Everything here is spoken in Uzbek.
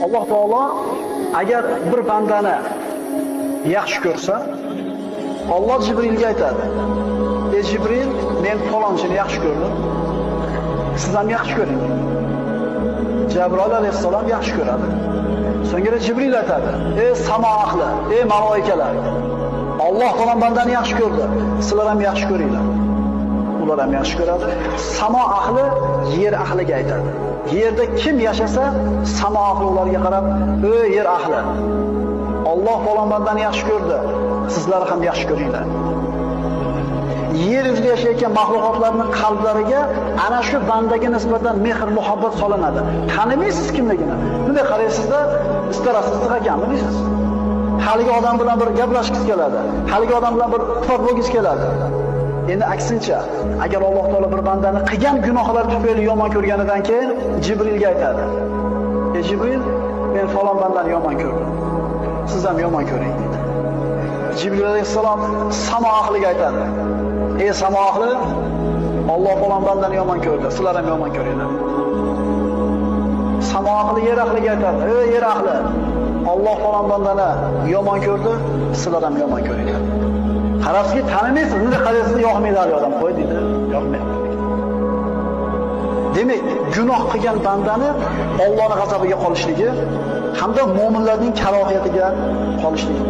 Alloh taolo agar bir bandani yaxshi ko'rsa, Alloh Jibrilga aytadi: "Ey Jibril, men falonchini yaxshi ko'rdim. Siz ham yaxshi ko'ring." Jabroil alayhissalom yaxshi ko'radi. So'ngra Jibril aytadi: "Ey samo ahli, ey maloikalar, Alloh falon bandani yaxshi ko'rdi. Sizlar ham yaxshi ko'ringlar." Ular ham yaxshi ko'radi. Samo ahli yer ahliga aytadi. Yerda kim yashasa, samo ahli ularga qarab: "Ey yer ahli, Alloh falon bandani yaxshi ko'rdi. Sizlar ham yaxshi ko'ringlar." Yer yuzida yashayotgan maxluqotlarning qalblariga ana shu bandaga nisbatan mehr muhabbat solinadi. Tanimaysiz kimligini. Bunday qaraysizda, istarasiz ekanmi deysiz. Haligi odam bilan bir gaplashgingiz keladi. Haligi odam bilan bir ittifoq bo'lgingiz keladi. Endi aksincha, agar Alloh taolo bir bandani qilgan gunohlar tufayli yomon ko'rganidan keyin Jibrilga aytadi: "Ey Jibril, men falon bandani yomon ko'rdim. Siz ham yomon ko'ring" deydi. Jibril alayhissalom samo ahliga aytadi: "Ey samo ahli, Alloh falon bandani yomon ko'rdi, sizlar ham yomon ko'ringlar." Samo ahli yer ahliga aytadi: "Ey yer ahli, Alloh falon bandani yomon ko'rdi, sizlar ham yomon ko'ringlar." Qarasizki, tanimaysiz, bunday qaraysiz, yoqmaydi hali odam, qo'y deydi, yoqmaydi. Demak, gunoh qilgan bandani Allohning g'azabiga qolishligi hamda mo'minlarning karohiyatiga qolishligi.